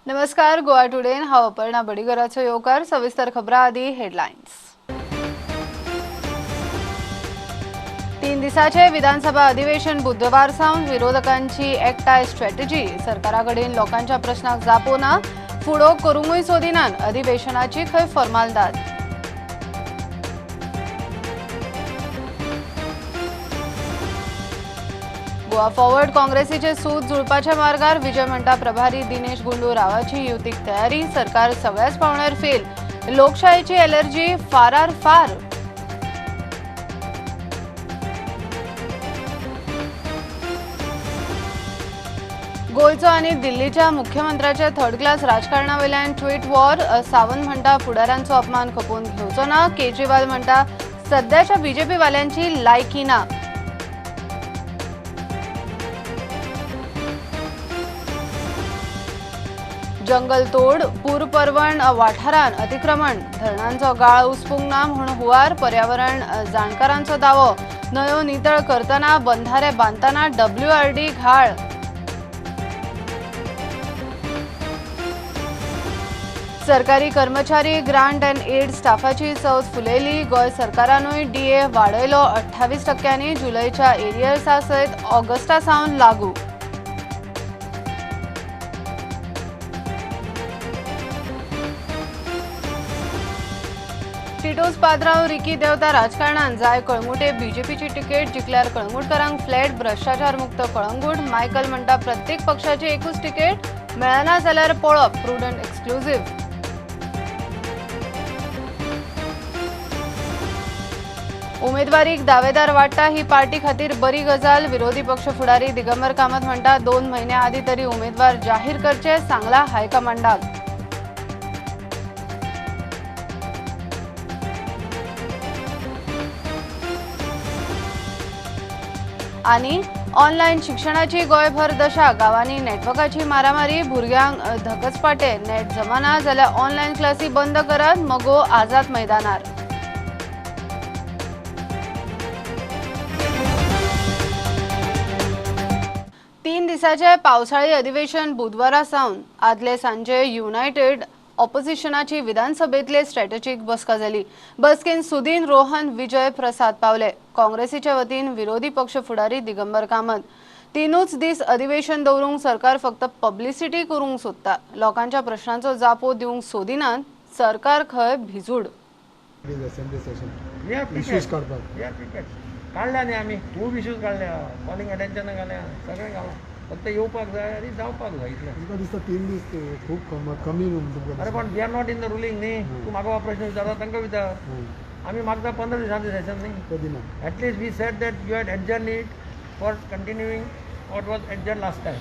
नमस्कार, गोवा टुडेन हांव अपर्णा बडिगराचो येवकार. सविस्तर खबरां आदी हेडलायन्स. 3 दिसाचे विधानसभा अधिवेशन बुधवार सावन विरोधकांची एकठांय स्ट्रॅटेजी. सरकारा कडेन लोकांच्या प्रश्नाक जापो ना, फुडो करूंकूय सोदिनात. अधिवेशनाची खंय फॉर्मालदाद. गोवा फॉरवर्ड काँग्रेसीचे सूत जुळपाच्या मार्गार. विजय म्हणटा प्रभारी दिनेश गुंडू रावाची युतीक तयारी. सरकार सगळ्याच पावण्यार फेल, लोकशाहीची एलर्जी फारार फार. गोंयचो आनी दिल्लीच्या मुख्यमंत्र्याच्या थर्ड क्लास राजकारणावेल्यान ट्वीट वॉर. सावंत म्हणटा फुडारांचो अपमान खपोवन घेवचो ना. केजरीवाल म्हणटा सध्याच्या बीजेपी वाल्यांची लायकी ना. जंगल तोड, पूर पर्वण वाठारान अतिक्रमण, धरणांचो गाळ उसपूंक ना म्हूण हुवार. पर्यावरण जाणकारांचो दावो, न्हंयो नितळ करतना, बंधारे बांदतना डब्ल्यूआरडी घाळ. सरकारी कर्मचारी ग्रांट अँड एड स्टाफाची चौथ फुलयली. गोंय सरकारानूय डीए वाडयलो 28%. जुलयच्या एरियर्सा सयत ऑगस्टा सावन लागू. टिटोस पाद्राव रिकी देवता राजकारणान. जाय कळंगुटे बीजेपीची तिकेट, जिखल्यार कळंगूटकारांक फ्लॅट. भ्रष्टाचार मुक्त कळंगूट. मायकल म्हणटा प्रत्येक पक्षाची एकूच तिकेट मेळना जाल्यार पळप. Prudent exclusive. उमेदवारीक दावेदार वाडटा ही पार्टी खातीर बरी गजाल. विरोधी पक्ष फुडारी दिगंबर कामत म्हणटा 2 म्हयन्या आदीं तरी उमेदवार जाहीर करचे, सांगला हायकमांडाक. आनी ऑनलायन शिक्षणाची गोंयभर दशा. गांवांनी नेटवर्काची मारामारी, भुरग्यांक धकचपाटे. नेट जमाना जाल्यार ऑनलायन क्लासी बंद करात. मगो आझाद मैदानार. 3 दिसाचे पावसाळी अधिवेशन बुधवारा सावन. आदले सांजे युनायटेड ऑपोजिशनाची विधानसभेतले स्ट्रॅटेजीक बसका जाली. बसकेन सुदीन, रोहन, विजय प्रसाद पावले. काँग्रेसीच्या वतीन विरोधी पक्ष फुडारी दिगंबर कामत. 3 दीस अधिवेशन दवरूंक सरकार फक्त पब्लिसिटी करूंक सोदता, लोकांच्या प्रश्नांचो जापो दिवंक सोदिनात. सरकार खंय भिजूड. Assembly session We are prepared. Issues काडपाक. We are prepared. काडल्या न्ही आमी, खूब इश्यूज काडल्या, कॉलिंग अटेन्शनां घाल्या, सगळें घालां. फक्त येवपाक जाय आनी जावपाक जाय इतलें. तुमकां दिसता 3 दीस ते खूब कमी तुमकां? अरे, पण we are not in the ruling न्ही. तूं म्हाका हो प्रश्न विचारता, तांकां विचार. आमी मागता 15 दिसांचें सेशन न्ही. कधी ना. At least we said that you had adjourned it for continuing what was adjourned last time.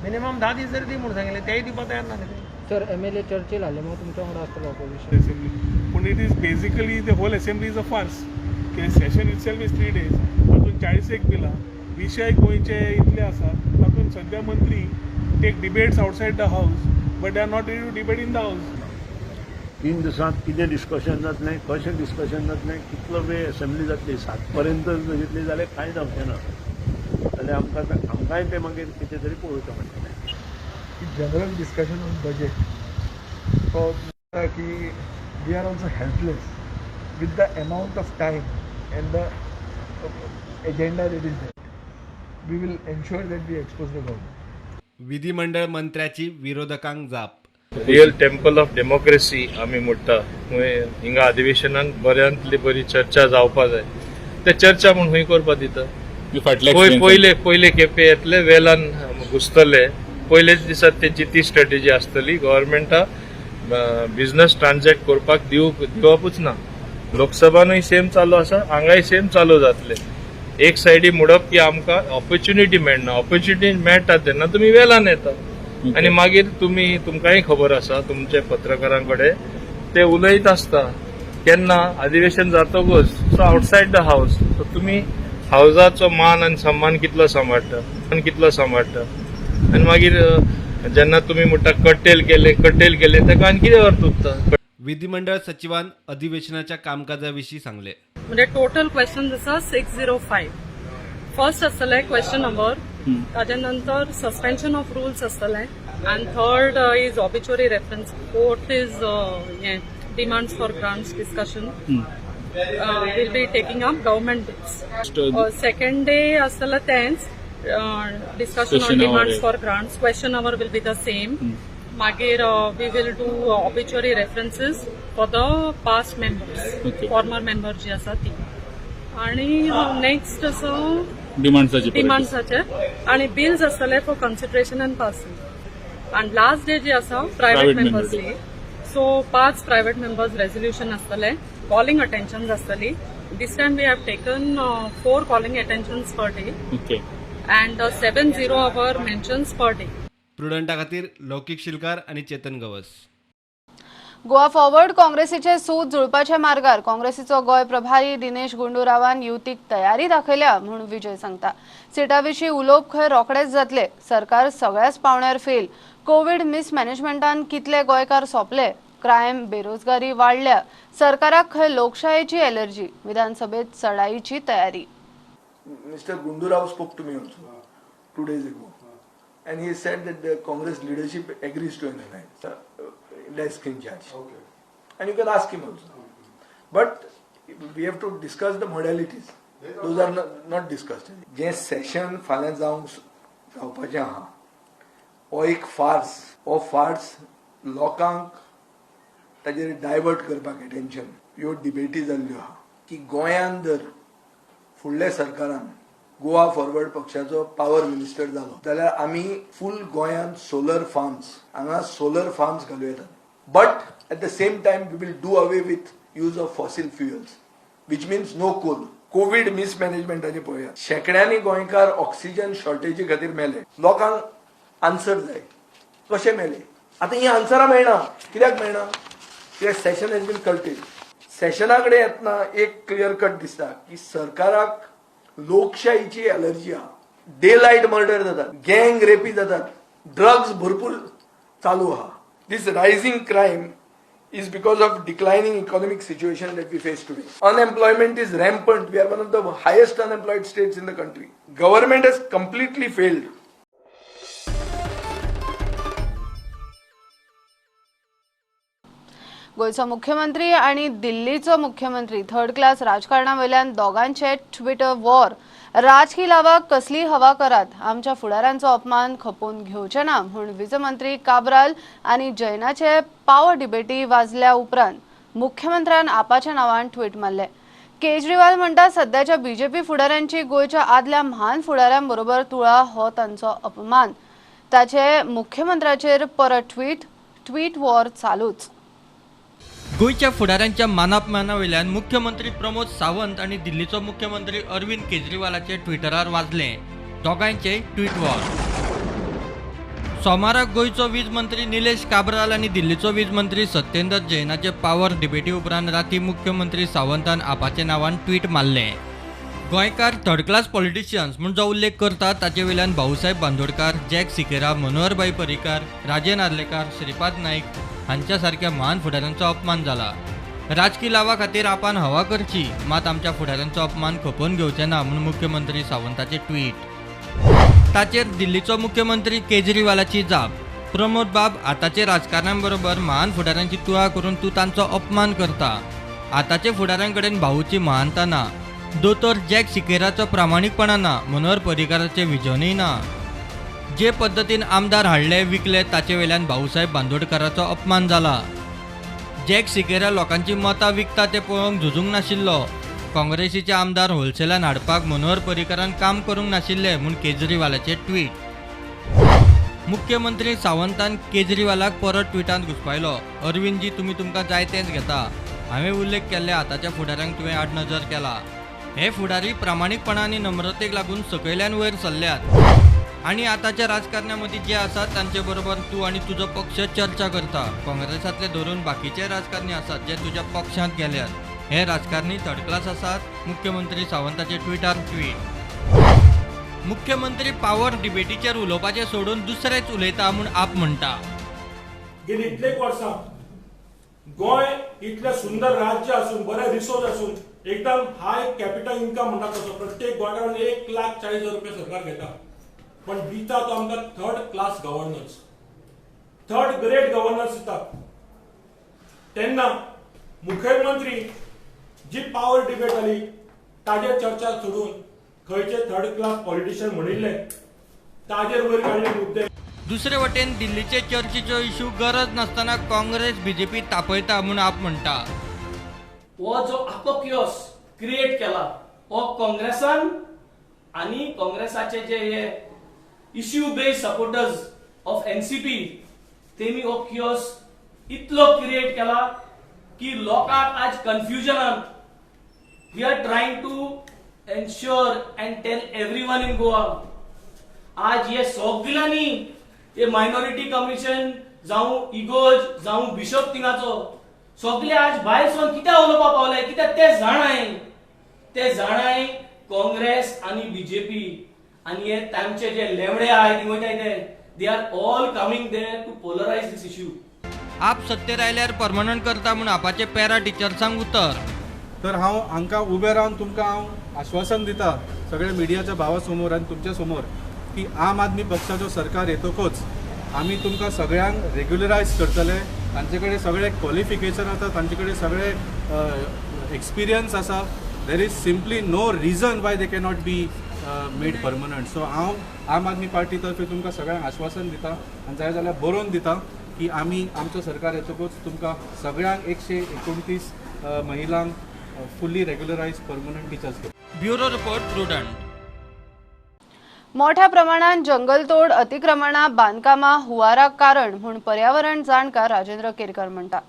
Minimum 10 दीस तरी दी म्हूण सांगिल्लें, तेय दिवपा तयार ना न्ही ते. सर, एमएलए चर्चिल हाले मग तुमच्या वांगडा आसतलो ऑपोजिशन? Assembly. पूण it is basically the whole assembly is a farce. कित्याक session itself is 3 days, तातूंत 40 एक बिलां, विशय गोंयचे इतले आसा, तातूंत सद्या मंत्री take debates outside the house, but they are not ready to debate in the house. 3 दिसांत कितें डिस्कशन जातलें, कशें डिस्कशन जातलें, कितलो वेळ असेंब्ली जातली, 7 पर्यंत घेतली जाल्यार कांय जावचें ना. जाल्यार आमकां आमकांय तें मागीर कितें तरी पळोवचें पडटलें. जनरल डिस्कशन ऑन बजेट तो की we are also helpless with the amount of time and the agenda that is there. We will ensure that we expose the government. विधिमंडळ मंत्र्याची विरोधकांक जाप. रियल टेम्पल ऑफ डेमोक्रेसी आमी म्हणटा थंय, हिंगा अधिवेशनान बऱ्यांतली बरी चर्चा जावपा जाय. ते चर्चा म्हूण खंय करपा दिता? पयले पयले खेपे येतले, वेलान घुसतले, पयलेच दिसा तेंची ती स्ट्रेटेजी आसतली. गव्हर्मेंटा बिझनस ट्रान्झॅक्ट करपाक दिवपूच ना. लोकसभानूय सेम चालू आसा, हांगाय सेम चालू जातले. एक सायडी म्हणप की आमकां ऑपॉर्च्युनिटी मेळना. ऑपॉर्च्युनिटी मेळटा तेन्ना तुमी वेलान येता आनी मागीर तुमी, तुमकांय खबर आसा, तुमचे पत्रकारां कडेन ते उलयत आसता केन्ना अधिवेशन जातकूच. So outside the house, so तुमी हावजाचो मान आनी सन्मान कितलो सांबाळटा आनी कितलो सांबाळटा? आनी मागीर जेन्ना तुमी म्हणटा कट्टेल केले, कट्टेल केले, ताका आनी कितें अर्थ उरता? विधिमंडळ सचिवान अधिवेशनाच्या कामकाजाविषयी सांगले. म्हणजे टोटल क्वेश्चन आसा 605. फर्स्ट आसतलें क्वेश्चन our, ताजे नंतर सस्पेन्शन ऑफ रुल्स आसतलें. And third is obituary reference. Fourth is demands for grants discussion. Will be taking up government bills. Second day आसतलो तेंच discussion on demands for grants. Question hour will be the same. मागीर we will do obituary references for the past members, former member जी आसा ती. आणि next असो डिमांड्साचे आणि bills आसतले फॉर कन्सिडरेशन अँड पासिंग. आणि लास्ट डे जी आसा private members day. So 5 private members resolution आसतले, कॉलिंग अटेन्शन आसतली. This time we have taken 4 calling attentions per day and 7 zero hour mentions per day. प्रुडंटा खातीर लौकीक शिलकार आनी Chetan Gawas. Goa forward काँग्रेसीचे सूत जुळपाच्या मार्गार काँग्रेसीचो गोंय प्रभारी दिनेश गुंडूरावान युतीक तयारी दाखयल्या म्हूण विजय सांगता. सिटाविशीं उलोवप खंय रोखडेच जातले. सरकार सगळ्याच पावण्यार फेल. कोवीड मिसमॅनेजमेंटान कितले गोंयकार सोंपले. क्रायम, बेरोजगारी वाडल्या. सरकाराक खंय लोकशायेची एलर्जी. विधानसभेत चढाईची तयारी. Mister Gundu Rao spoke to me also 2 days ago, and he said that the Congress leadership agrees to an alliance, desk in charge. Okay. And you can ask him also. But we have to discuss the modalities. Those are not discussed. J session फाल्यां जावपाचें आहा हो एक farce. हो farce लोकांक ताजेर divert करपाक attention. ह्यो डिबेटी जाल्ल्यो आहा की गोंयांत जर फुडल्या सरकारान गोवा फॉरवर्ड पक्षाचो पावर मिनिस्टर जालो जाल्यार आमी फूल गोंयांत सोलर फार्म्स, हांगा सोलर फार्म्स घालूं येतात. But at the same time we will do away with use of fossil fuels, which means no coal. Covid मिसमॅनेजमेंटाचें पळयात, शेंकड्यांनी गोंयकार ऑक्सिजन शॉर्टेजी खातीर मेले. लोकांक आन्सर जाय, कशे मेले. आतां ही आन्सरां मेळना. कित्याक मेळना? कित्याक सेशन हॅज बीन कल्टेड. सेशना कडेन येतना एक क्लियर कट दिसता की सरकाराक लोकशाहीची एलर्जी आहा. डे लायट मर्डर जातात, गँग रेपी जातात, ड्रग्स भरपूर चालू आहा. This rising crime is because of declining economic situation that we face today. Unemployment is rampant. We are one of the highest unemployed states in the country. Government has completely failed. गोंयचो मुख्यमंत्री आणि दिल्लीचो मुख्यमंत्री third class राजकारणावयल्यान दोगांचे Twitter war. राजकी लावाक कसली हवा करात, आमच्या फुडाऱ्यांचो अपमान खपोवन घेवचे ना म्हूण वीज मंत्री काब्राल आनी जैनाचे पावर डिबेटी वाजल्या उपरांत मुख्यमंत्र्यान आपाच्या नांवान ट्वीट मारले. केजरीवाल म्हणटा सध्याच्या बीजेपी फुडाऱ्यांची गोंयच्या आदल्या म्हान फुडाऱ्यांबरोबर तुळा हो तांचो अपमान. ताचे मुख्यमंत्र्याचेर परत ट्वीट वॉर चालूच. गोंयच्या फुडाऱ्यांच्या मानापमानावयल्यान मुख्यमंत्री प्रमोद सावंत आनी दिल्लीचो मुख्यमंत्री अरविंद केजरीवालाचे ट्विटरार वाजले दोगांयचे ट्वीट वॉर. सोमाराक गोंयचो वीज मंत्री निलेश काब्राल आनी दिल्लीचो वीज मंत्री सत्येंद्र जैनाचे पावर डिबेटी उपरांत राती मुख्यमंत्री सावंतान आपाच्या नांवान ट्वीट मारलें. गोंयकार थर्ड क्लास पॉलिटिशियन्स म्हूण जो उल्लेख करता ताचे वयल्यान भाऊसाहेब बांदोडकार, जॅक सिकेरा, मनोहरभाई पर्रीकार, राजन आर्लेकार, श्रीपाद नायक हांच्या सारक्या महान फुडाऱ्यांचो अपमान जाला. राजकी लावा खातीर आपान हवा करची, मात आमच्या फुडाऱ्यांचो अपमान खपोवन घेवचे ना म्हूण मुख्यमंत्री सावंताचे ट्वीट. ताचेर दिल्लीचो मुख्यमंत्री केजरीवालाची जाप. प्रमोद बाब, आतांचे राजकारण्यांबरोबर महान फुडाऱ्यांची तुळा करून तूं तांचो अपमान करता. आतांचे फुडाऱ्यांकडेन भाऊची महानता ना, दोतोर जॅक सिकेराचो प्रामाणीकपणा ना, मनोहर पर्रीकाराचें विजनूय ना. जे पद्दतीन आमदार हाडले विकले ताचे वयल्यान भाऊसाहेब बांदोडकाराचो अपमान जाला. जॅक सिकेरा लोकांची मतां विकता तें पळोवंक झुजूंक नाशिल्लो. काँग्रेसीचे आमदार होलसेलान हाडपाक मनोहर पर्रीकारान काम करूंक नाशिल्लें म्हूण केजरीवालाचें ट्वीट. मुख्यमंत्री सावंतान केजरीवालाक परत ट्विटांत घुसपायलो. अरविंदजी, तुमी तुमकां जाय तेंच घेता. हांवें उल्लेख केल्ले आतांच्या फुडाऱ्यांक तुवें आडनदर केला. हे फुडारी प्रामाणीकपणा आनी नम्रतेक लागून सकयल्यान वयर सरल्यात आनी आतांच्या राजकारण्या मदीं जे आसात तांचे बरोबर तूं आनी तुजो पक्ष चर्चा करता. काँग्रेसांतले धरून बाकीचे राजकारणी आसात जे तुज्या पक्षांत गेल्यात. हे राजकारणी थर्ड क्लास आसात, मुख्यमंत्री सावंताचे ट्विटार ट्वीट. मुख्यमंत्री पावर डिबेटीचेर उलोवपाचें सोडून दुसरेच उलयता म्हूण आप म्हणटा. गेली इतलेक वर्सां गोंय इतलें सुंदर राज्य आसून, बरे रिसोर्स आसून, एकदम हाय कॅपिटल इन्कम म्हणटा तसो प्रत्येक गोंयकारान 1,40,000 रुपया सरकार घेता, पण दिता तो आमकां third class governance. Third grade governance दिता. तेन्ना मुखेलमंत्री जी पावर डिबेट जाली ताजेर चर्चा सोडून खंयचे थर्ड क्लास पॉलिटिशियन म्हणिल्ले ताजेर वयर काडले मुद्दे. दुसरे वटेन दिल्लीचे चर्चेचो इशू गरज नासतना काँग्रेस बीजेपी तापयता म्हूण आप म्हणटा. हो जो आखो कियोस क्रिएट केला हो काँग्रेसान आनी काँग्रेसाचे जे हे issue based supporters of NCP तेमी हो कियोस इतलो क्रिएट केला की लोकांक आज कन्फ्युजनान. We are trying to ensure and tell everyone in Goa आज हे सगल्यांनी हे मायनॉरिटी कमिशन जावं इगोज जावं बिशप थिंगाचो सगळे आज भायर सून कित्याक उलोवपाक पावले, कित्याक ते जाणाय, ते जाणाय काँग्रेस आनी बीजेपी आनी हे तांचे जे लेवडे आहाय थिंग वयताय ते they are all coming there to polarize this issue. आप सत्तेर आयल्यार परमनंट करता म्हूण आपाचे पॅरा टिचर्सांक उतर. तर हांव हांकां उबें रावन तुमकां हांव आश्वासन दिता सगळ्या मिडियाच्या भावा समोर आनी तुमच्या समोर की आम आदमी पक्षाचो सरकार येतकच आमी तुमकां सगळ्यांक रेग्युलरायज करतले. तांचे कडेन सगळे क्वॉलिफिकेशन आसा, तांचे कडेन सगळे एक्सपिरियन्स आसा. There is simply no reason why they cannot be made permanent. So हांव आम आदमी पार्टी तर्फे तुमकां सगळ्यांक आश्वासन दिता आनी जाय जाल्यार बरोवन दिता की आमी आमचो सरकार येतकूच तुमकां सगळ्यांक 129 महिलांक फुल्ली रेग्युलरायज परमनंट टिचर्स करतले. Bureau report, Prudent. मोठ्या प्रमाणात जंगलतोड, अतिक्रमणा, बांदकामां हुंवाराक कारण म्हूण पर्यावरण जाणकार राजेंद्र केरकर म्हणटा.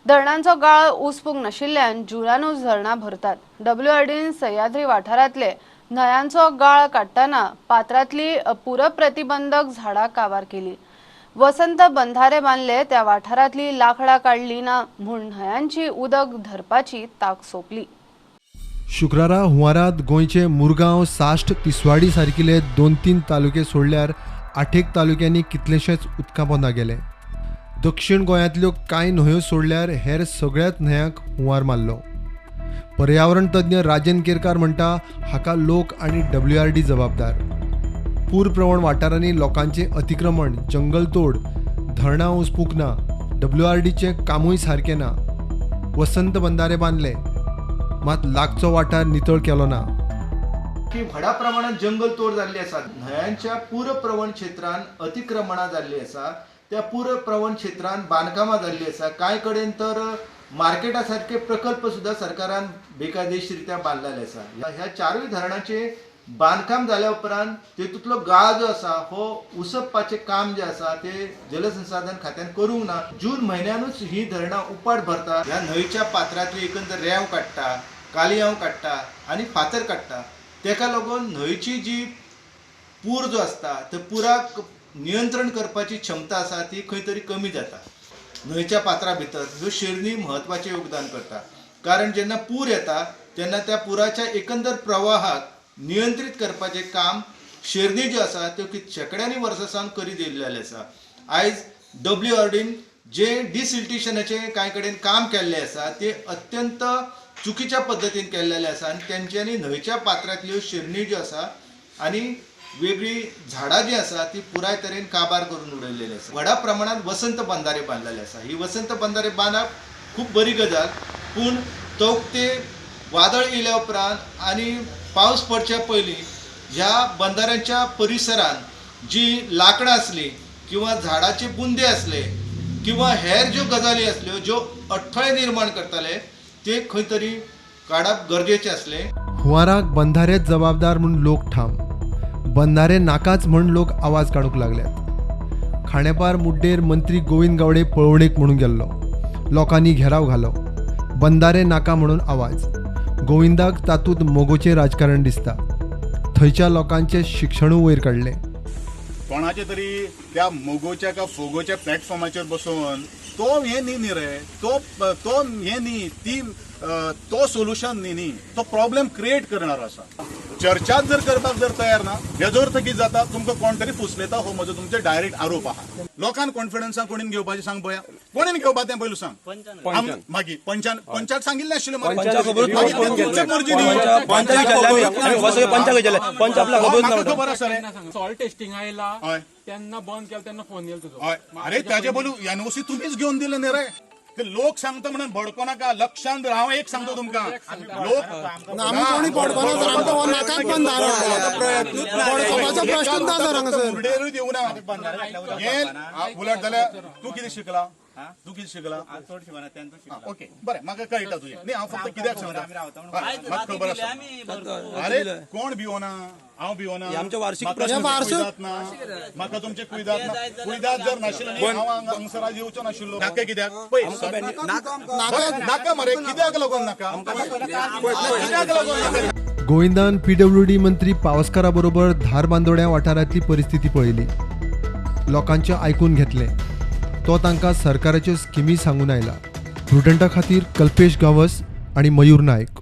धरणांचो गाळ उसपूंक नाशिल्ल्यान जुनानूच धरणां भरतात. डब्ल्यूआरडीन सह्याद्री वाठारांतले न्हंयांचो गाळ काडटना पात्रांतली पूरप्रतिबंधक झाडां काबार केली. वसंत बंधारे बांदले त्या वाठारांतली लाकडां काडली ना म्हूण न्हंयांची उदक धरपाची ताक सोंपली. शुक्रारा हुंवारात गोंयचे मुरगांव, साश्ट, तिसवाडी सारकिले 2-3 तालुके सोडल्यार 8 तालुक्यांनी कितलेशेच उदका पोंदा गेले. दक्षिण गोंयांतल्यो कांय न्हंयो सोडल्यार हेर सगळ्याच न्हंयांक हुंवार मारलो. पर्यावरण तज्ञ राजेंद्र केरकार म्हणटा हाका लोक आनी डब्ल्यूआरडी जबाबदार. पूरप्रवण वाठारांनी लोकांचें अतिक्रमण, जंगलतोड, धरणां उसपूंक ना, डब्ल्यूआरडीचें कामूय सारकें ना. वसंत बंधारे बांदले मात लागचो वाठार नितळ केलो ना. की व्हडा प्रमाणात जंगल तोड जाल्ली आसा, न्हंयांच्या पूरप्रवण क्षेत्रांत अतिक्रमणां जाल्ली आसा, त्या पूरप्रवण क्षेत्रांत बांदकामां जाल्ली आसा, कांय कडेन तर मार्केटा सारके प्रकल्प सुद्दां सरकारान बेकायदेशीरित्या बांदलेले आसा. ह्या चारूय धरणाचे बांदकाम जाल्या उपरांत तेतूंतलो गाळ जो आसा हो उसपपाचें काम जें आसा तें जलसंसाधन खात्यान करूंक ना. जून म्हयन्यानूच ही धरणां उपाट भरता. ह्या न्हंयच्या पात्रांतली एकंदर रेंव काडटा, कालयांव काडटा आनी फातर काडटा. तेका लागून न्हंयची जी पूर जो आसता त्या पुराक नियंत्रण करपाची क्षमता आसा ती खंय तरी कमी जाता. न्हंयच्या पात्रा भितर ह्यो शेरणी म्हत्वाचें योगदान करता, कारण जेन्ना पूर येता तेन्ना त्या पुराच्या एकंदर प्रवाहाक नियंत्रीत करपाचें काम शेरणी ज्यो आसा त्यो शेंकड्यांनी वर्सां सावन करीत येयल्लें आसा. आयज डब्ल्यूआरडीन जे डिसिल्टेशनाचें कांय कडेन काम केल्लें आसा तें अत्यंत चुकीच्या पद्दतीन केल्लें आसा आनी तेंच्यांनी न्हंयच्या पात्रांतल्यो शेरणी ज्यो आसा आनी वेगळी झाडां जी आसा ती पुराय तरेन काबार करून उडयलेली आसा. व्हडा प्रमाणांत वसंत बंधारे बांदलेले आसा. ही वसंत बंधारे बांदप खूब बरी गजाल, पूण तोवते वादळ येयल्या उपरांत आनी पावस पडच्या पयलीं ह्या बंधाऱ्यांच्या परिसरांत जी लाकडां आसली किंवा झाडाचे बुंदे आसले किंवा हेर ज्यो गजाली आसल्यो ज्यो अडथळे निर्माण करताले ते खंय तरी काडप गरजेचें आसलें. हुंवाराक बंधारेच जबाबदार म्हूण लोक ठाम, बंधारे नाकाच म्हूण लोक आवाज काडूंक लागल्यात. खांडेपार मुड्डेर मंत्री गोविंद गावडे पळोवणेक म्हणून गेल्लो, लोकांनी घेराव घालो, बंधारे नाका म्हणून आवाज. गोविंदाक तातूंत मोगोचें राजकारण दिसता. थंयच्या लोकांचें शिक्षणूय वयर काडलें. कोणाचे तरी त्या मोगोच्या का फोगोच्या प्लॅटफॉर्माचेर बसोवन तो हें न्ही न्ही रे, तो तो हें न्ही, ती तो सोल्युशन न्ही न्ही, तो प्रॉब्लेम क्रिएट करणार आसा. चर्चाच जर करपाक जर तयार ना हेजो अर्थ कितें जाता, तुमकां कोण तरी फुसलेता, हो म्हजो तुमचेर डायरेक्ट आरोप आहा. लोकांक कॉन्फिडन्सान कोणीन घेवपाचें सांग पळया, कोणीन घेवपा तें पयलू सांग. मागीर पंचान पंचाक सांगिल्लें आशिल्लें, मर्जी खबर आसा रे. सॉल्ट टेस्टिंग आयला तेन्ना बंद केलें, तेन्ना फोन येयलो तुजो. अरे ताजे बोलू एनओसी तुमीच घेवन दिले न्ही रे. ते लोक सांगता म्हणून भडको नाका, लक्षान दवर. हांव एक सांगता तुमकां, लोक मुर्डेरूय दिवना. हे उलट जाल्यार तूं कितें शिकला, तूं कितें शिकला? ओके बरें, म्हाका कळटा तुजें. न्ही हांव फक्त कित्याक सांगता, म्हाका खबर आसा. अरे कोण भिवना, हांव भिवना, म्हाका तुमचे कुयदाद ना. कुयदाद जर नाशिल्लें हांव हांगसर आज येवचो नाशिल्लो. नाका कित्याक? पळय नाका मरे, कित्याक लागून नाका, कित्याक लागून नाका? गोविंदान पीडब्ल्यूडी मंत्री पावसकारा बरोबर धारबांदोड्या वाठारांतली परिस्थिती पळयली, लोकांचें आयकून घेतलें. तो तांकां सरकाराच्यो स्किमी सांगून आयला. प्रुडंटा खातीर कल्पेश गांवस आनी मयूर नायक.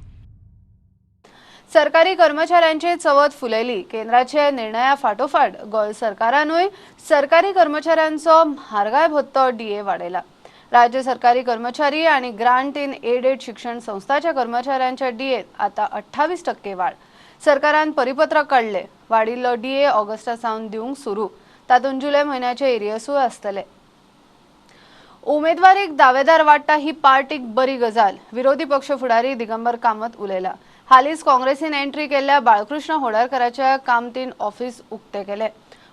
सरकारी कर्मचाऱ्यांची चवथ फुलयली. केंद्राच्या निर्णया फाटोफाट गोंय सरकारानूय सरकारी कर्मचाऱ्यांचो म्हारगाय भत्तो डीए वाडयला. राज्य सरकारी कर्मचारी आणि ग्रांट इन एडेड शिक्षण संस्थाच्या कर्मचाऱ्यांच्या डीएत आता 28% वाढ. सरकारान परिपत्रक काडले. वाडिल्लो डीए ऑगस्टा सावन दिवंक सुरू. तातूंत जुलय म्हयन्याचे एरियसूय आसतले. उमेदवारीक दावेदार वाडटा ही पार्टीक बरी गजाल, विरोधी पक्ष फुडारी दिगंबर कामत उलयला. हालींच काँग्रेसीन एंट्री केल्ल्या बाळकृष्ण होडारकराच्या कामतीन ऑफिस उक्ते केले.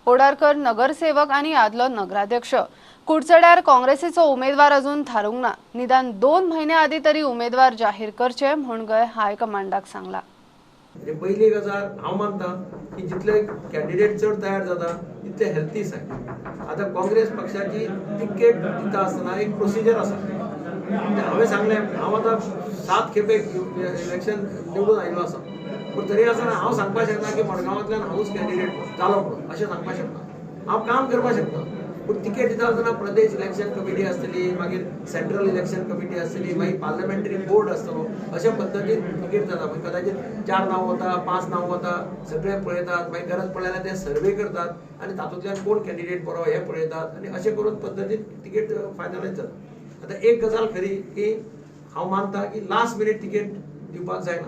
होडारकर नगरसेवक आनी आदलो नगराध्यक्ष. कुडचड्यार काँग्रेसीचो उमेदवार अजून थारूंक ना. निदान 2 म्हयन्या आदीं तरी उमेदवार जाहीर करचे म्हूण गोंय हायकमांडाक सांगला. पयली गजाल हांव मानता की जितले कॅन्डिडेट चड तयार जाता तितले हेल्थी सायन. आतां काँग्रेस पक्षाची तिकेट दिता आसतना एक प्रोसिजर आसा. हांवें सांगलें, हांव आतां 7 खेपे इलेक्शन निवडून आयिल्लो आसा, पूण तरी आसतना हांव सांगपाक शकना की मडगांवांतल्यान हांवूच कॅन्डिडेट जालो म्हणून, अशें सांगपाक शकना. हांव काम करपाक शकता, पूण तिकेट दिता आसतना प्रदेश इलेक्शन कमिटी आसतली, मागीर सेंट्रल इलेक्शन कमिटी आसतली, मागीर पार्लमेंटरी बोर्ड आसतलो, अशा पद्दतीन तिकेट जाता. मागीर कदाचित 4 नांव वता, 5 नांव वता, सगळे पळयतात, मागीर गरज पडल्यार ते सर्वे करतात आनी तातूंतल्यान कोण कॅन्डिडेट बरो हें पळयतात आनी अशें करून पद्दतीन तिकेट फायनलायज जाता. आतां एक गजाल खरी की हांव मानता की लास्ट मिनीट तिकेट दिवपाक जायना,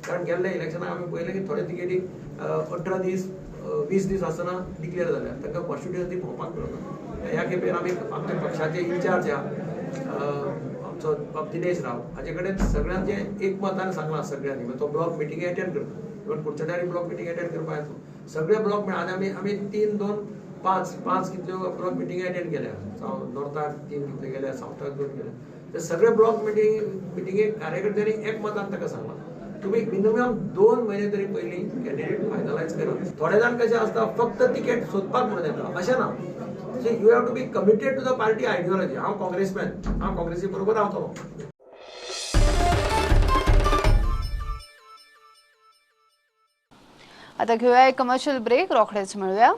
कारण गेल्ल्या इलेक्शनाक आमी पळयलें की थोडे तिकेटी 18 दीस 20 दीस आसतना डिक्लेअर जाल्या, तांकां कॉन्स्टिट्युएन्सी भोंवपाक मेळना. ह्या खेपेर आमी आमच्या पक्षाचे इन्चार्ज आहा आमचो बाब दिनेश राव, हाजे कडेन सगळ्यांचें एकमतान सांगलां सगळ्यांनी. तो ब्लॉक मिटींग एटेंड करता, इवन कुडचड्यार ब्लॉक मिटींग एटेंड करपाक येतलो. सगळे ब्लॉक आनी आमी आमी 3, 2, 5 5 कितल्यो ब्लॉक मिटींग एटेंड केल्या. नॉर्थाक 3 कितले केल्या, सावथाक 2 केल्या. ते सगळे ब्लॉक मिटिंगेक कार्यकर्त्यांनी एकमतान ताका सांगलां तुम्ही मिनिमम 2 म्हयने तरी पयलीं कॅन्डिडेट फायनलायज करा. थोडे जाण कशें आसता फक्त तिकेट सोदपाक म्हणून येता, अशें ना. So you have to be committed to the party ideology. हांव काँग्रेसमॅन, हांव काँग्रेसी बरोबर रावतलो. आता घेऊया एक कमर्शियल ब्रेक, रोखडेच मेळूया.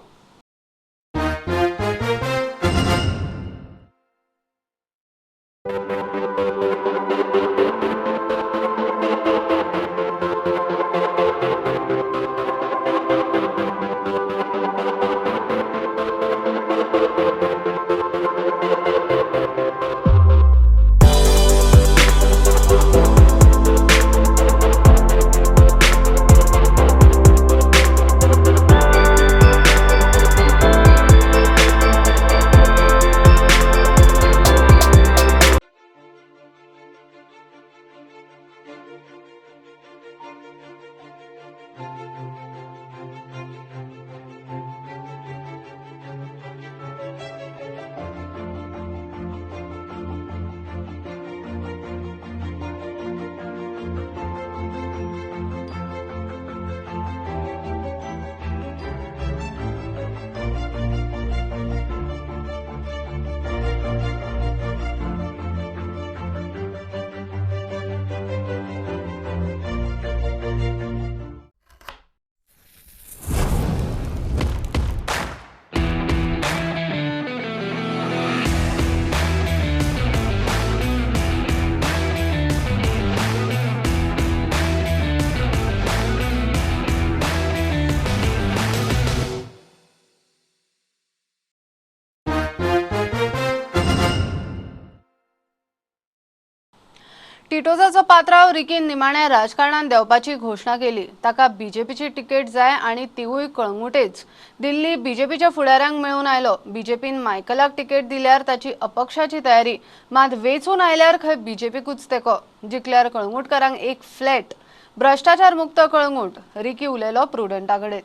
टिटोजाचो पात्राव रिकीन निमाण्या राजकारणात देंवपाची घोशणा केली. ताका बीजेपीची तिकेट जाय आनी तिवूय कळंगुटेच. दिल्ली बीजेपीच्या फुडाऱ्यांक मेळून आयलो. बीजेपीन मायकलाक तिकेट दिल्यार ताची अपक्षाची तयारी, मात वेंचून आयल्यार खंय बीजेपीकूच तेंको. जिखल्यार कळंगुटकारांक एक फ्लॅट. भ्रष्टाचार मुक्त कळंगूट. रिकी उलयलो प्रुडंटा कडेन.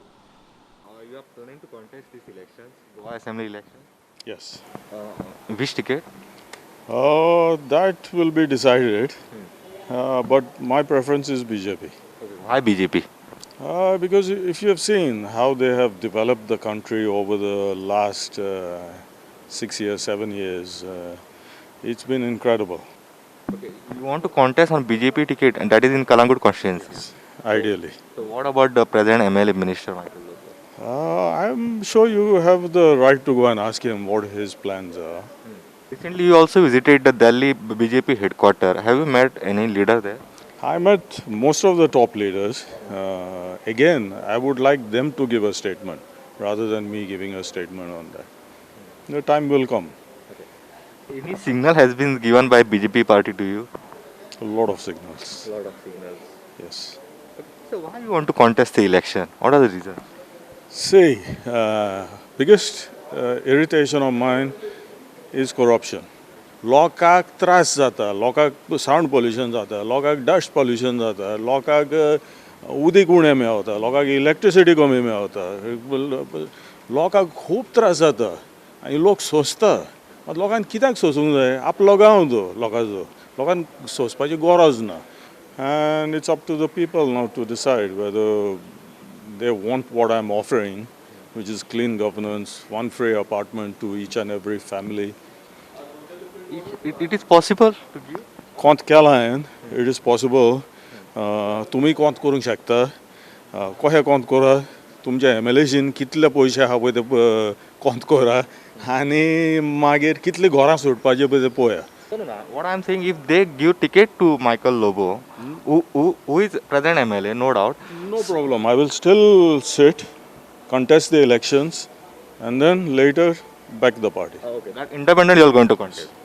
You are planning to contest this elections, Goa Assembly election? Yes. Which ticket? That will be decided, but my preference is BJP. Okay. Why BJP? Because if you have seen how they have developed the country over the last 6 years, 7 years, it's been incredible. Okay. You want to contest on BJP ticket, and that is in Calangute constituency? Yes, ideally. So what about the present MLA Minister Michael Lobo? I'm sure you have the right to go and ask him what his plans are. Recently, you also visited the Delhi BJP headquarters. Have you met any leader there? I met most of the top leaders. Again, I would like them to give a statement rather than me giving a statement on that. The time will come. Okay. Any signal has been given by BJP party to you? A lot of signals. A lot of signals. Yes. Okay. So why you want to contest the election? What are the reasons? See, biggest irritation of mine is corruption. लोकांक त्रास जाता, लोकांक sound pollution जाता, लोकांक dust pollution जाता, लोकांक उदीक उणें मेळता, लोकांक इलेक्ट्रिसिटी कमी मेळता, लोकांक खूब त्रास जाता आनी लोक सोंसता. मात लोकांक कित्याक सोंसूंक जाय? आपलो गांव तो लोकांचो, लोकांक सोंसपाची गरज ना. And it's up to the people now to decide whether they want what I am offering, which is clean governance, one free apartment to each and every family. It is possible to give? कोंत केलां हांवें, it is possible. तुमी कोंत करूंक शकता. कशें कोंत करा? तुमच्या M L एशीन कितले पयशे आहा पळय ते कोंत करा आनी मागीर कितलीं घरां सोडपाचीं पळय ते पळया. No, no, what I am saying, if they give ticket to Michael Lobo, who is present MLA, no doubt. No problem. I will still sit, contest the elections, and then later back the party. Okay, that independent you are going to contest.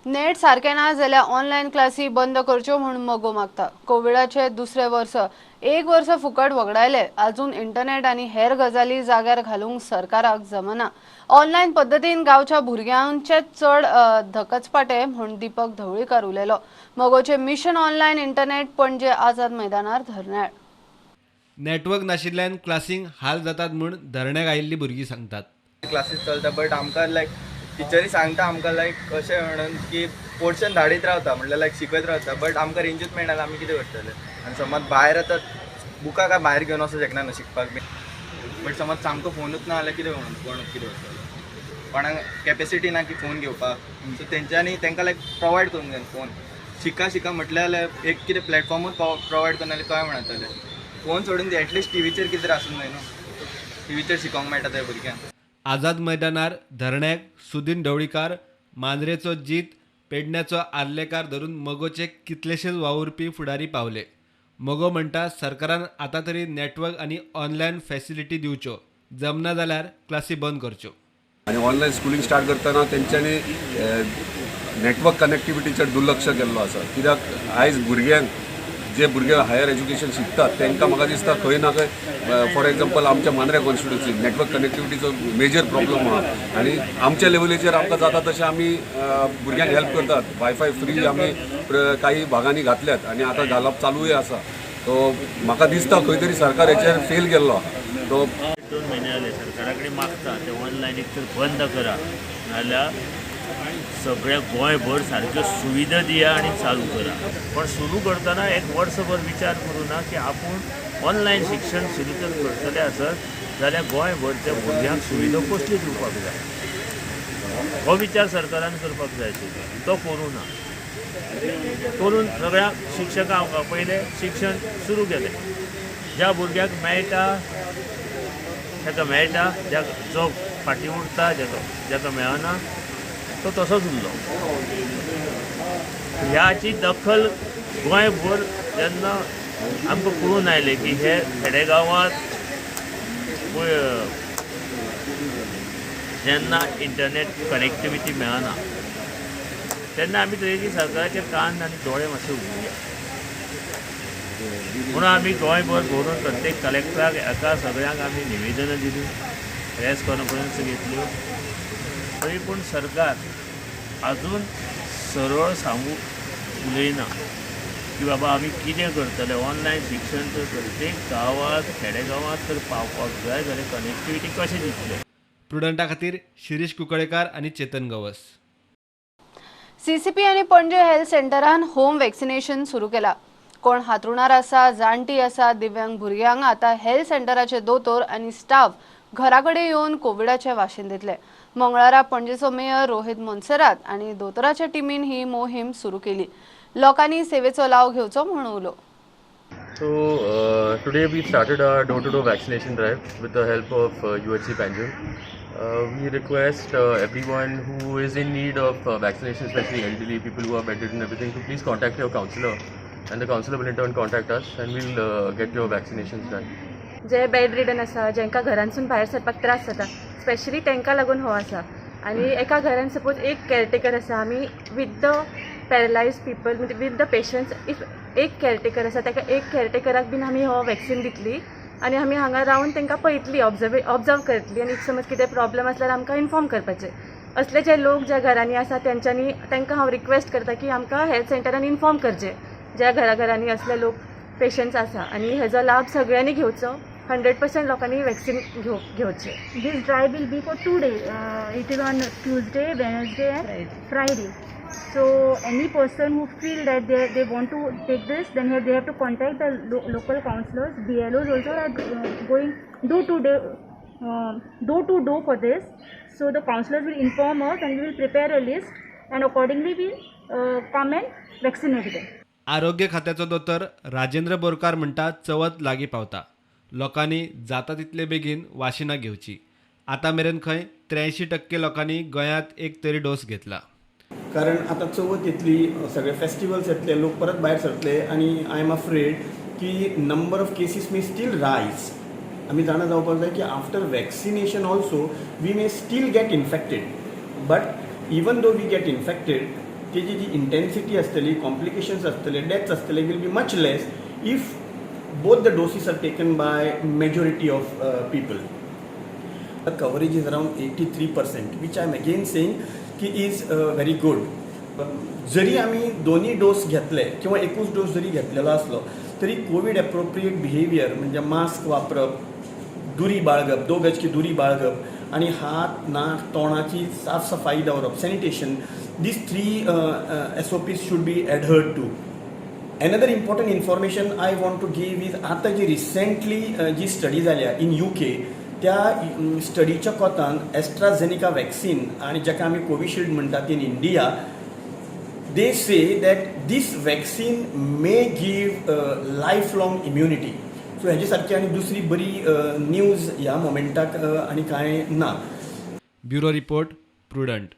Net सारकें ना जाल्यार online क्लासी बंद करच्यो म्हूण मगो मागता. कोविडाचे दुसरें वर्स, एक वर्स फुकट वगडायले, अजून इंटरनेट आनी हेर गजाली जाग्यार घालूंक सरकाराक जमना. ऑनलायन पद्दतीन गांवच्या भुरग्यांचे चड धकचपाटे म्हूण दीपक ढवळीकर उलयलो. मगोचे मिशन ऑनलायन इंटरनेट पणजे आझाद मैदानार धरण्याळ. नेटवर्क नाशिल्ल्यान क्लासींक हाल जातात म्हूण धरण्याक आयिल्लीं भुरगीं सांगतात. क्लासीस चलता बट आमकां लायक टिचरी सांगता आमकां लायक कशें म्हणून की पोर्शन धाडीत रावता, म्हणल्यार लायक शिकयत रावता, बट आमकां रेंजूच मेळना जाल्यार आमी कितें करतले? आनी समज भायर आतां बुकां काय भायर घेवन वचूंक शकना न्हू शिकपाक बी, बट समज सामको फोनूच ना जाल्यार कितें म्हणून कोण कितें करतलो? कोणाक कॅपेसिटी ना की फोन घेवपाक, सो तेंच्यांनी तांकां लायक प्रोवायड करूंक जाय फोन. शिका शिका म्हटल्यार जाल्यार एक कितें प्लॅटफॉर्मूच प्रोवायड करना जाल्यार काय म्हणतले? फोन सोडून दी, एटलिस्ट टिवीचेर कितें आसूंक जाय न्हू, टिवीचेर शिकोंक मेळटा त्या भुरग्यांक. आझाद मैदानार धरण्याक सुदीन ढवळीकार, मांद्रेचो जीत, पेडण्याचो आर्लेकार धरून मगोचे कितलेशेच वावुरपी फुडारी पावले. मगो म्हणटा सरकारान आतां तरी नेटवर्क आनी ऑनलायन फॅसिलिटी दिवच्यो, जमना जाल्यार क्लासी बंद करच्यो. आनी ऑनलायन स्कुलींग स्टार्ट करतना तेंच्यांनी नेटवर्क कनेक्टिविटीचेर दुर्लक्ष केल्लो आसा. कित्याक आयज भुरग्यांक जे भुरगे हायर एज्युकेशन शिकतात तांकां म्हाका दिसता खंय ना खंय, फॉर एग्जाम्पल आमच्या मांद्रे कॉन्स्टिट्युन्सी नेटवर्क कनेक्टिविटीचो मेजर प्रॉब्लम आहा आनी आमच्या लेवलीचेर आमकां जाता तशें आमी भुरग्यांक हेल्प करतात. वायफाय फ्री आमी काही भागांनी घातल्यात आनी आतां घालप चालूय आसा. तो म्हाका दिसता खंय तरी सरकार हेचेर फेल गेल्लो आहा. तो 2 म्हयने जाले सरकारा कडेन मागता ते ऑनलायन एक तर बंद करा, नाल्यार सगळ्या गोंयभर सारक्यो सुविधा दिया आनी चालू करा. पण सुरू करतना एक वर्सभर विचार करूं ना की आपूण ऑनलायन शिक्षण सुरू तर करतले आसत जाल्यार गोंयभरच्या भुरग्यांक सुविधा कसली दिवपाक जाय हो विचार सरकारान करपाक जाय आशिल्लो, तो करूं ना. करून सगळ्या शिक्षकांक पयलें शिक्षण सुरू केलें. ज्या भुरग्याक मेळटा ताका मेळटा, ज्या जो फाटीं उरता जाका मेळना तो तसोच उरलो. ह्याची दखल गोंयभर जेन्ना आमकां कळून आयलें की हे खेडेगांवांत जेन्ना इंटरनेट कनेक्टिविटी मेळना तेन्ना आमी तरी सरकाराचे कान आनी दोळे मातशे उगडुया म्हणून आमी गोंयभर भोंवून प्रत्येक कलेक्टराक एका सगळ्यांक आमी निवेदनां दिलीं, प्रेस कॉन्फरन्स घेतल्यो, तरी पूण सरकार अजून सरळ सांगू उलयना की बाबा आमी कितें करतले. ऑनलायन शिक्षण तर प्रत्येक गांवांत खेडेगांवांत तर पावपाक जाय जाल्यार कनेक्टिविटी कशें दितले. प्रुडंटा खातीर शिरीष कुंकळेकार आनी चेतन गवस. सीसीपी आनी पणजे हेल्थ सेंटरान होम वॅक्सिनेशन सुरू केला. कोण हातरुणार आसा, जाणटी आसा, दिव्यांग भुरग्यांक आतां हेल्थ सेंटराचे दोतोर आनी स्टाफ घरा कडेन येवन कोविडाचे वाशीन दितले. मंगळारा पणजेचो मेयर रोहित मोन्सेरात आनी दोतोराच्या टिमीन ही मोहीम सुरू केली. लोकांनी सेवेचो लाव घेवचो म्हूण उलो. So today we started our door-to-door vaccination drive with the help of UHC Panjim. We request everyone who is in need of vaccination, especially elderly people who are bedridden and everything, to please contact your counselor, and the counselor will in turn contact us and we'll get your vaccinations done. J bed ridden आसा, जेंका घरांसून भायर सरपाक त्रास जाता, specially तांकां लागून हो आसा. आनी एका घरान सपोज एक केअरटेकर आसा, आमी विथ the paralyse people म्हणजे विथ the patients if एक केअरटेकर आसा ताका एक केअरटेकराक बीन आमी हो वॅक्सिन दितली आनी आमी हांगा रावन तांकां पळयतली, ऑब्जर्व करतली आनी समज कितें प्रॉब्लम आसल्यार आमकां इन्फॉर्म करपाचें. असले जे लोक ज्या घरांनी आसा तेंच्यांनी तांकां हांव रिक्वेस्ट करता की आमकां हेल्थ सेंटरान इन्फॉर्म करचें ज्या घराघरांनी असले लोक पेशंट्स आसा आनी हेजो लाभ सगळ्यांनी घेवचो. 100% लोकांनी वॅक्सिन घेवचें. This drive will be for 2 days. It is on Tuesday, Wednesday and Friday. So any person who feel that they want to take this, then they have to contact the local councillors. BLOs also are going door to door for this. So the councillors will inform us and we will prepare a list and accordingly we come and vaccinate them. आरोग्य खात्याचो दोतोर राजेंद्र बोरकार म्हणटा चवथ लागीं पावता, लोकांनी जाता तितले बेगीन वाशिनां घेवची. आतां मेरेन खंय 83% लोकांनी गोंयांत एक तरी डोस घेतला. कारण आतां चवथ येतली, सगळे फेस्टिवल्स येतले, लोक परत भायर सरतले आनी I am afraid की number of cases may still rise. आमी जाणा जावपाक जाय की after vaccination also we may still get infected, but even though we get infected तेजी जी इंटेन्सिटी आसतली, कॉम्प्लिकेशन्स आसतले, डेथ्स आसतले will be much less if both the doses are taken by majority of people. The coverage is around 83%, which I am again saying की is very good. जरी आमी दोन्ही dose घेतले किंवा एकूच डोस जरी घेतलेलो आसलो तरी कोवीड एप्रोप्रिएट बिहेवियर म्हणजे मास्क वापरप, दुरी बाळगप, 2 गज की दुरी बाळगप आनी हात, नाक, तोंडाची साफ सफाई दवरप, sanitation, these 3 SOPs should be adhered to. Another important information I want to give is आतां जी रिसेंटली जी स्टडी जाल्या इन UK, त्या स्टडीच्या कोतान एस्ट्राझेनिका वॅक्सिन आनी जाका आमी कोविशिल्ड म्हणटात in India, they say that this vaccine may give life long immunity. So हेजे सारकी आनी दुसरी बरी न्यूज ह्या मोमेंटाक आनी कांय ना. Bureau report, Prudent.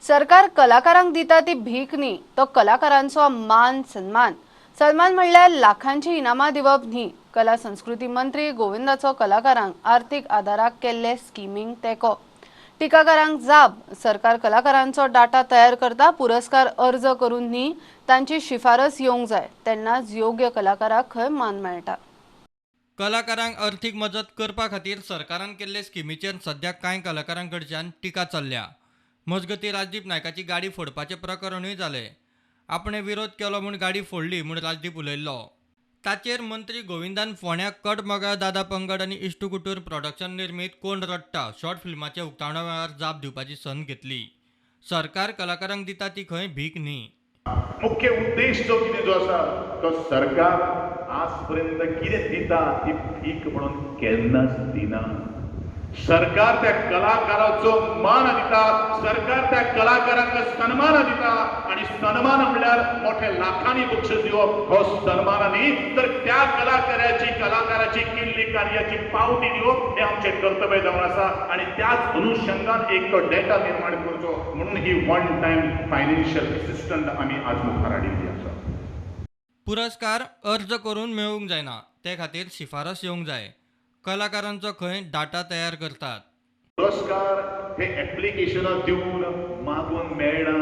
सरकार कलाकारांक दिता ती भीक न्ही, तो कलाकारांचो मान सन्मान. सन्मान म्हणल्यार लाखांची इनामां दिवप न्ही. कला संस्कृती मंत्री गोविंदाचो कलाकारांक आर्थीक आदाराक केल्ले स्किमींक तेंको. टिकाकारांक जाप, सरकार कलाकारांचो डाटा तयार करता, पुरस्कार अर्ज करून न्ही, तांची शिफारस येवंक जाय, तेन्नाच योग्य कलाकाराक खंय मान मेळटा. कलाकारांक अर्थीक मजत करपा खातीर सरकारान केल्ले स्किमीचेर सद्या कांय कलाकारां कडच्यान टिका चल्ल्या. मजगतीं राजदीप नायकाची गाडी फोडपाचें प्रकरणूय जालें. आपणें विरोध केलो म्हूण गाडी फोडली म्हूण राजदीप उलयल्लो. ताचेर मंत्री गोविंदान फोंड्या कटमगाळ दादा पंगड आनी इश्टुकुटूर प्रोडक्शन निर्मीत कोण रडटा शॉर्ट फिल्माच्या उक्तावणा वेळार जाप दिवपाची संद घेतली. सरकार कलाकारांक दिता ती खंय भीक न्ही. मुख्य उद्देश जो कितें जो आसा तो सरकार आज पर्यंत कितें दिता ती भीक म्हणून केन्नाच दिना. सरकार त्या कलाकाराचो मान दिता, सरकार त्या कलाकारांक सन्मान दिता आनी सन्मान म्हणल्यार मोठे लाखांनी बक्षीस दिवप हो सन्मान न्ही, तर त्या कलाकाराची केल्ली कार्याची पावती दिवप हें आमचें कर्तव्य जावन आसा आनी त्याच अनुशंगान एक तो डेटा निर्माण करचो म्हणून ही वन टायम फायनान्शियल एसिस्टंट आमी आज मुखार हाडिल्ली आसा. पुरस्कार अर्ज करून मेळूंक जायना, ते खातीर शिफारस येवंक जाय. कलाकारांचो खंय डाटा तयार करतात. पुरस्कार हे एप्लिकेशनां दिवन मागून मेळना.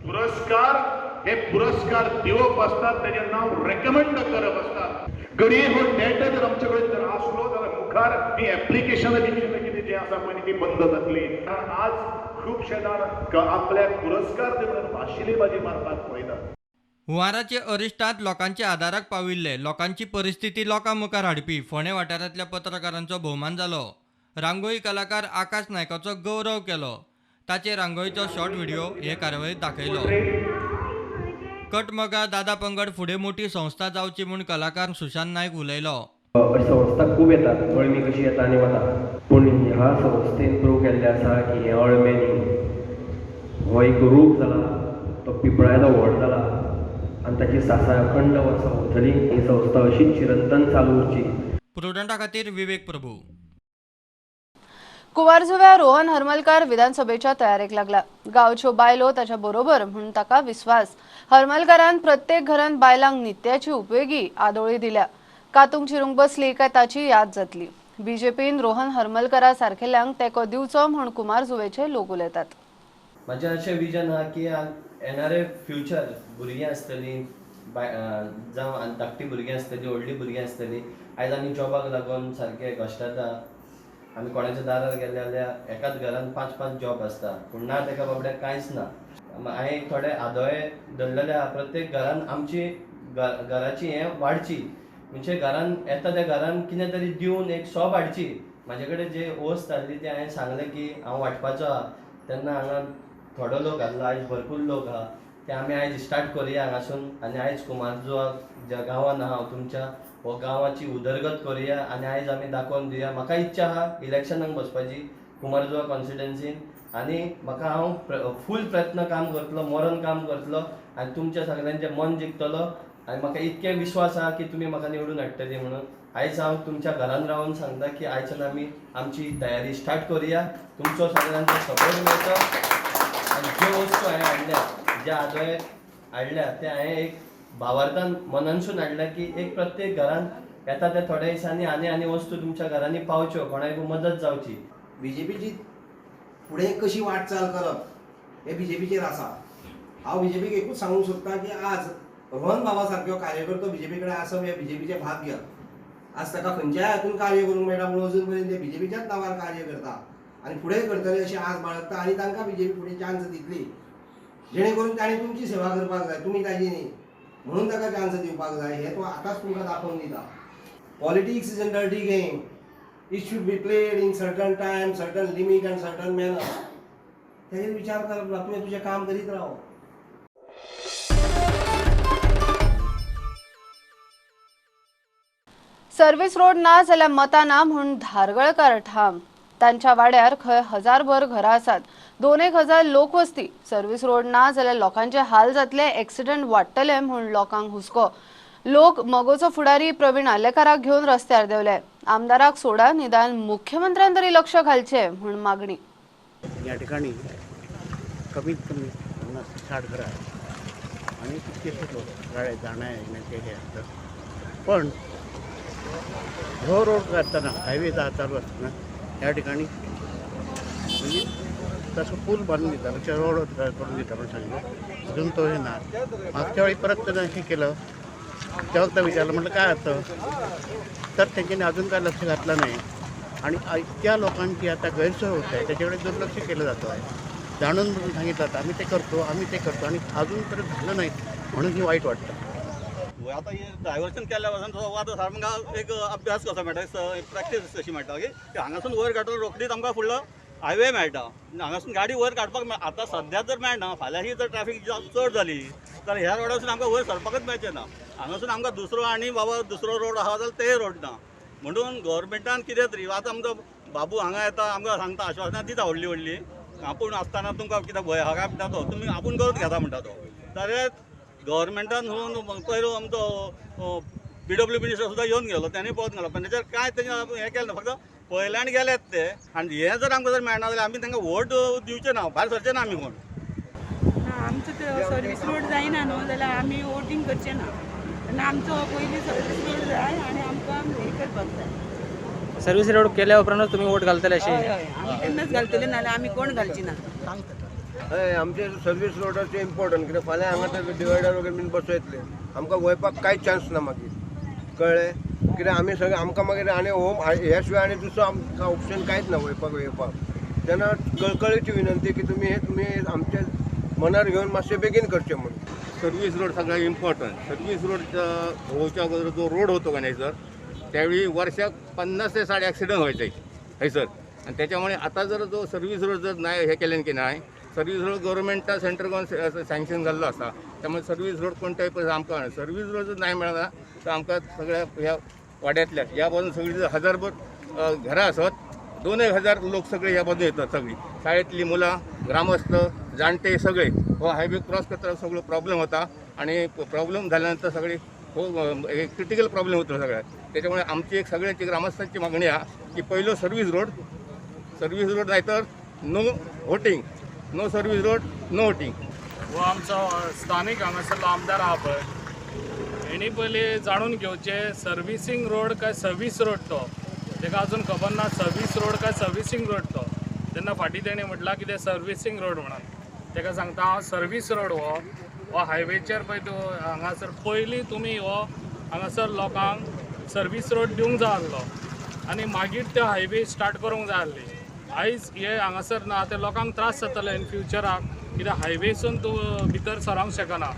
पुरस्कार हे पुरस्कार दिवप आसतात, तेजें नांव रेकमेंड करप आसता. घडये हो डेटा जर आमचे कडेन जर आसलो जाल्यार मुखार ही एप्लिकेशनां कितें जें आसा पळय ती बंद जातली. कारण आज खुबशे जाण आपल्याक पुरस्कार दी म्हणून भाशिलेबाजी मारपाक पळयतात. हुंवाराचे अरिश्टांत लोकांच्या आदाराक पाविल्ले, लोकांची परिस्थिती लोकां मुखार हाडपी फोंडें वाठारांतल्या पत्रकारांचो भोवमान जालो. रांगोळी कलाकार आकाश नायकाचो गौरव केलो. ताचे रांगोळीचो शॉर्ट व्हिडिओ हे कार्यावळींत दाखयलो. कटमगा दादा पंगड फुडें मोठी संस्था जावची म्हूण कलाकार सुशांत नायक उलयलो. अशी संस्था खूब येतात, अळमी कशी येता आनी वता, पूण ह्या संस्थेन प्रूव केल्लें आसा की हें अळमें न्ही, हो एक रूख जाला, तो पिपळायलो व्हड जाला आनी ताची सासाय अखंड वर्सां उरतली. ही संस्था अशीच चिरंतन चालू उरची. प्रुडंटा खातीर विवेक प्रभू. कुमारजुव्या रोहन हरमलकार विधानसभेच्या तयारेक लागला. गांवच्यो बायलो ताच्या बरोबर म्हूण ताका विस्वास. हरमलकारान प्रत्येक घरान बायलांक नित्याची उपयोगी आदोळी दिल्या. कातूंक चिरूंक बसली काय ताची याद जातली. बीजेपीन रोहन हरमलकारा सारकेल्यांक तेंको दिवचो म्हूण कुमारजुवेचे लोक उलयतात. म्हाजें अशें विजन आहा की येणारे फ्युचर भुरगीं आसतलीं, जावं धाकटीं भुरगीं आसतलीं, व्हडलीं भुरगीं आसतलीं. आयज आमी जॉबाक लागून सारके कश्टाता. आमी कोणाच्या दारार गेले जाल्यार एकाच घरान 5-5 जॉब आसता, पूण ना तेका बाबड्याक कांयच ना. हांवें थोडे आदोळे धरलेले आहा. प्रत्येक घरान आमची घराची हें वाडची, म्हणजे घरान येता त्या घरान कितें तरी दिवन एक शॉप हाडची. म्हाजे कडेन जे वस्त आहली ते हांवें सांगलें की हांव वांटपाचो आहा. तेन्ना हांगा थोडो लोक आहलो, आयज भरपूर लोक आहा. ते आमी आयज स्टार्ट करुया हांगासून आनी आयज कुमारजुवा ज्या गांवान आहा हांव तुमच्या, हो गांवाची उदरगत करुया आनी आयज आमी दाखोवन दिवया. म्हाका इच्छा आहा इलेक्शनाक बसपाची कुमारजुवा कॉन्स्टिट्युएन्सीन आनी म्हाका हांव फूल प्रयत्न काम करतलो, मरण काम करतलो आनी तुमच्या सगल्यांचें मन जिखतलो. आनी म्हाका इतके विश्वास आहा की तुमी म्हाका निवडून हाडटली म्हणून. आयज हांव तुमच्या घरान रावन सांगता की आयच्यान आमी आमची तयारी स्टार्ट करुया. तुमचो सगळ्यांचो सपोर्ट मेळटलो. आनी ज्यो वस्तू हांवें हाडल्या, ज्या आदोळे हाडल्या, ते हांवें एक भावार्थान मनानसून हाडल्या की एक प्रत्येक घरान येता त्या थोड्या दिसांनी आनी आनी वस्तू तुमच्या घरांनी पावच्यो, कोणाक मदत जावची. बीजेपीची फुडें कशी वाटचाल करप हें बीजेपीचेर आसा. हांव बीजेपीक एकूच सांगूंक सोदता की आज रोहन बाबा सारक्यो कार्यकर्तो बीजेपी कडेन आसप हें बीजेपीचें भाग्य. आज ताका खंयच्याय हातून कार्य करूंक मेळटा म्हणून अजून पर्यंत ते बीजेपीच्याच नांवार कार्य करता आनी फुडें करतले अशें आज बाळगता आनी तांकां बीजेपी फुडें चान्स दितली, जेणे करून ताणें तुमची सेवा करपाक जाय, तुमी ताजी न्ही म्हणून ताका चान्स दिवपाक जाय. हें तो आतांच तुमकां दाखोवन दिता. Politics is a dirty game. It should be played in certain time, certain limit and certain manner. ताजेर विचार करप ना, तुवें तुजें काम करीत राव. सर्व्हिस रोड ना जाल्यार मतां ना म्हूण धारगळकार ठाम. तांच्या वाड्यार खंय हजारभर घरां आसात, 2-1 हजार लोकवस्ती. सर्व्हिस रोड ना जाल्यार लोकांचे हाल जातले, एक्सिडंट वाडटले म्हूण लोकांक हुस्को. लोक मगोचो फुडारी प्रवीण आर्लेकाराक घेवन रस्त्यार देंवले. आमदाराक सोडा, निदान मुख्यमंत्र्यान तरी लक्ष घालचें म्हूण मागणी. या ठिकाणी कमीत कमी 50 ते 60 घरं आहेत आणि तितकेच लोक गाड्या जाण्या येण्याचे हे असतात. पण हो रोड करताना, हायवे चालू असताना या ठिकाणी म्हणजे तसं पूल बांधून दिता, म्हणजे रोड करून दिता म्हणून सांगितलं, अजून तो हे ना. मागच्या वेळी परत त्यांना हे केलं तेव्हा एकदा विचारलं, म्हटलं काय होतं, तर त्यांच्यानी अजून काय लक्ष घातलं नाही. आणि इतक्या लोकांची आता गैरसोय होत आहे, त्याच्याकडे दुर्लक्ष केलं जातं आहे. जाणून बुजून सांगितलं आता आम्ही ते करतो, आम्ही ते करतो आणि अजूनपर्यंत झालं नाही म्हणून ही वाईट वाटतं. आतां हें डायवर्जन केल्या पासून तो आतां सामको एक अभ्यास कसो मेळटा, प्रॅक्टीस अशी मेळटा की हांगासून वयर काडटलो रोखडीच आमकां फुडलो हायवे मेळटा. हांगासून गाडी वयर काडपाक आतां सद्या जर मेळना, फाल्यां ही जर ट्रॅफीक चड जाली जाल्यार ह्या रोडासून आमकां वयर सरपाकच मेळचें ना. हांगासून आमकां दुसरो आनी बाबा दुसरो रोड आहा जाल्यार ते रोड ना. म्हणून गव्हर्मेंटान कितें तरी आतां आमचो बाबू हांगा येता, आमकां सांगता, आश्वासनां दिता व्हडली व्हडली, आपूण आसतना तुमकां कितें भंय आहा काय म्हणटा तो, तुमी आपूण करून घेता म्हणटा तो. जाल्यार गव्हर्मेंटान पयर आमचो पीडब्ल्यू मिनिस्टर सुद्दां येवन गेलो, तेणी पळोवन गेलो, पण तेचेर कांय तेणें हें केलें ना, फक्त पळयलें आनी गेलेत ते. आनी हें जर आमकां जर मेळना जाल्यार आमी तांकां वोट दिवचे ना, भायर सरचे ना आमी कोण. ना आमचो तो सर्वीस रोड जायना न्हू जाल्यार आमी वोटींग करचे ना. आनी आमचो पयलीं सर्वीस रोड जाय आनी आमकां हें करपाक जाय. सर्वीस रोड केल्या उपरांतच तुमी वोट घालतले अशी? हय हय, आमी तेन्नाच घालतले, नाल्यार आमी कोण घालची ना. हय, आमचे सर्वीस रोडाचे इम्पॉर्टंट, कित्याक फाल्यां हांगा ते डिवायडर वगैरे बीन बसयतले, आमकां वयपाक कांयच चान्स ना मागीर, कळ्ळें? कित्याक आमी सगळे आमकां मागीर आनी होम ह्या शिवाय आनी दुसरो आमकां ऑप्शन कांयच ना वयपाक येवपाक. तेन्ना कळकळीची विनंती की तुमी हे तुमी आमचे मनार घेवन मातशें बेगीन करचें म्हणून. सर्व्हिस रोड सगळ्यात इम्पॉर्टंट. सर्व्हिस रोड होच्या अगोदर जो रोड होतो का नाही सर, त्यावेळी वर्षात 50 ते 60 ॲक्सिडंट व्हायचे है सर. आणि त्याच्यामुळे आता जर जो सर्व्हिस रोड जर नाही हे केले की नाही, सर्व्हिस रोड गव्हर्नमेंटा सेंट्रल गव्हर्नमेंट सँक्शन जाल्लो आसा, त्यामुळे सर्व्हिस रोड कोणत्याही पैसे आमकां सर्व्हिस रोड जर नाही मेळना तर आमकां सगळ्या ह्या वाड्यांतल्या ह्या बाजून सगळी हजारभर घरां आसत, 2-1 हजार लोक सगळे ह्या बाजून येतात, सगळी शाळेतली मुलां, ग्रामस्थ, जाणटे सगळे हो हायवे क्रॉस करताना सगळं प्रॉब्लेम होता आणि प्रॉब्लेम झाल्यानंतर सगळे हो एक क्रिटिकल प्रॉब्लेम होतो सगळ्यात. त्याच्यामुळे आमची एक सगळ्यांची ग्रामस्थांची मागणी आहे की पहिलं सर्व्हिस रोड, सर्व्हिस रोड नाही तर no voting, no service road no voting. हो आमचो स्थानीक हांगासरलो आमदार आहा पळय, हेणी पयलीं जाणून घेवचें सर्विसींग रोड काय सर्वीस रोड तो, तेका अजून खबर ना सर्वीस रोड काय सर्विसींग रोड तो. तेन्ना फाटीं तेणें म्हटलां कितें सर्विसींग रोड म्हणून, तेका सांगता हांव सर्वीस रोड हो हो हायवेचेर पळय तूं हांगासर पयलीं तुमी हो हांगासर लोकांक सर्वीस रोड दिवंक जाय आसलो आनी मागीर ते हायवे स्टार्ट करूंक जाय आसली. आयज हे हांगासर ना ते लोकांक त्रास जातले इन फ्युचराक, कित्याक हायवेसून तूं भितर सरोंक शकना.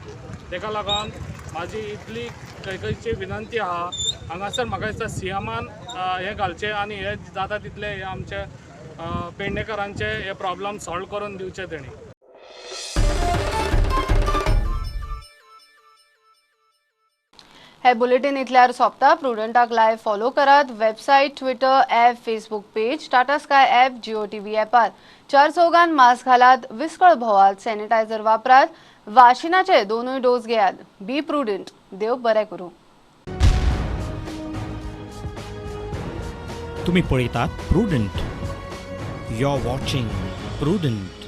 तेका लागून म्हाजी इतली कळकळीची विनंती आहा, हांगासर म्हाका दिसता सीएमान हें घालचें आनी हे जाता तितले हे आमचे पेडणेकरांचे हे प्रॉब्लम सॉल्व करून दिवचे तेणी. हे बुलेटिन इतल्यार सोंपता. प्रुडंटाक लायव्ह फॉलो करात website, Twitter app, Facebook page, Tata Sky app, Jio TV ॲपार. 4 Chaugan mask घालात, विस्कळ भोवात, सॅनिटायझर वापरात, वाशिनाचे 2 डोस घेयात. बी प्रुडंट. देव बरें करूं. तुम्ही पळयतात Prudent. You are watching Prudent.